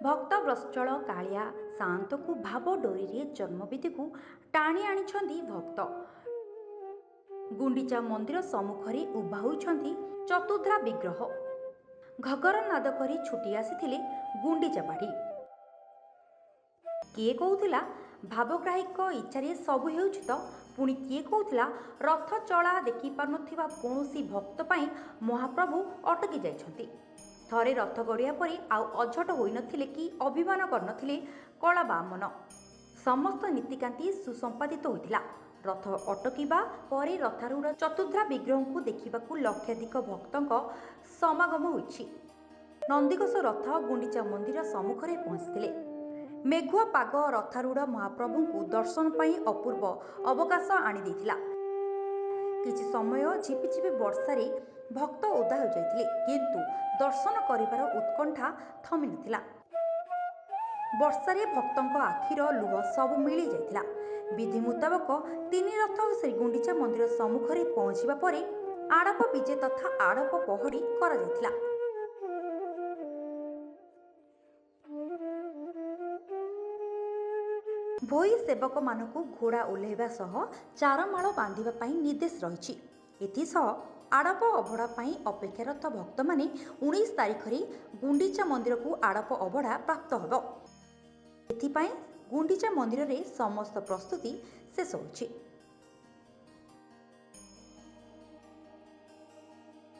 ଭକ୍ତ ବତ୍ସଳ କାଳିଆ ସାଆନ୍ତଙ୍କୁ ଭାବ ଡୋରିରେ ଜନ୍ମବେଦୀକୁ ଟାଣି ଆଣିଛନ୍ତି ଭକ୍ତ। ଗୁଣ୍ଡିଚା ମନ୍ଦିର ସମ୍ମୁଖରେ ଉଭା ହୋଇଛନ୍ତି ଚତୁର୍ଦ୍ଧା ବିଗ୍ରହ। ଘଗର ନାଦ କରି ଛୁଟି ଆସିଥିଲେ ଗୁଣ୍ଡିଚା ବାଡ଼ି। କିଏ କହୁଥିଲା ଭାବଗ୍ରାହୀଙ୍କ ଇଚ୍ଛାରେ ସବୁ ହେଉଛି ତ ପୁଣି କିଏ କହୁଥିଲା ରଥ ଚଳା ଦେଖିପାରୁନଥିବା କୌଣସି ଭକ୍ତ ପାଇଁ ମହାପ୍ରଭୁ ଅଟକି ଯାଇଛନ୍ତି। ଥରେ ରଥ ଗଡ଼ିବା ପରେ ଆଉ ଅଝଟ ହୋଇନଥିଲେ କି ଅଭିମାନ କରିନଥିଲେ କଳା ବାମନ। ସମସ୍ତ ନୀତିକାନ୍ତି ସୁସମ୍ପାଦିତ ହୋଇଥିଲା। ରଥ ଅଟକିବା ପରେ ରଥାରୂଢ଼ ଚତୁର୍ଦ୍ଧା ବିଗ୍ରହଙ୍କୁ ଦେଖିବାକୁ ଲକ୍ଷାଧିକ ଭକ୍ତଙ୍କ ସମାଗମ ହୋଇଛି। ନନ୍ଦିଘୋଷ ରଥ ଗୁଣ୍ଡିଚା ମନ୍ଦିର ସମ୍ମୁଖରେ ପହଞ୍ଚିଥିଲେ। ମେଘୁଆ ପାଗ ରଥାରୂଢ଼ ମହାପ୍ରଭୁଙ୍କୁ ଦର୍ଶନ ପାଇଁ ଅପୂର୍ବ ଅବକାଶ ଆଣିଦେଇଥିଲା। କିଛି ସମୟ ଝିପିଝିପି ବର୍ଷାରେ ଭକ୍ତ ଓଦା ହୋଇଯାଇଥିଲେ, କିନ୍ତୁ ଦର୍ଶନ କରିବାର ଉତ୍କଣ୍ଠା ଥମିନଥିଲା। ବର୍ଷାରେ ଭକ୍ତଙ୍କ ଆଖିର ଲୁହ ସବୁ ମିଳେଇ ଯାଇଥିଲା। ବିଧି ମୁତାବକ ତିନି ରଥ ଶ୍ରୀଗୁଣ୍ଡିଚା ମନ୍ଦିର ସମ୍ମୁଖରେ ପହଞ୍ଚିବା ପରେ ଆଡ଼ପ ବିଜେ ତଥା ଆଡ଼ପ ପହଡ଼ି କରାଯାଇଥିଲା। ଭୋଇ ସେବକମାନଙ୍କୁ ଘୋଡ଼ା ଓହ୍ଲାଇବା ସହ ଚାରମାଳ ବାନ୍ଧିବା ପାଇଁ ନିର୍ଦ୍ଦେଶ ରହିଛି। ଏଥିସହ ଆଡ଼ପ ଅବଢ଼ା ପାଇଁ ଅପେକ୍ଷାରତ ଭକ୍ତମାନେ 19 ତାରିଖରେ ଗୁଣ୍ଡିଚା ମନ୍ଦିରକୁ ଆଡ଼ପ ଅବଢ଼ା ପ୍ରାପ୍ତ ହେବ। ଏଥିପାଇଁ ଗୁଣ୍ଡିଚା ମନ୍ଦିରରେ ସମସ୍ତ ପ୍ରସ୍ତୁତି ଶେଷ ହୋଇଛି।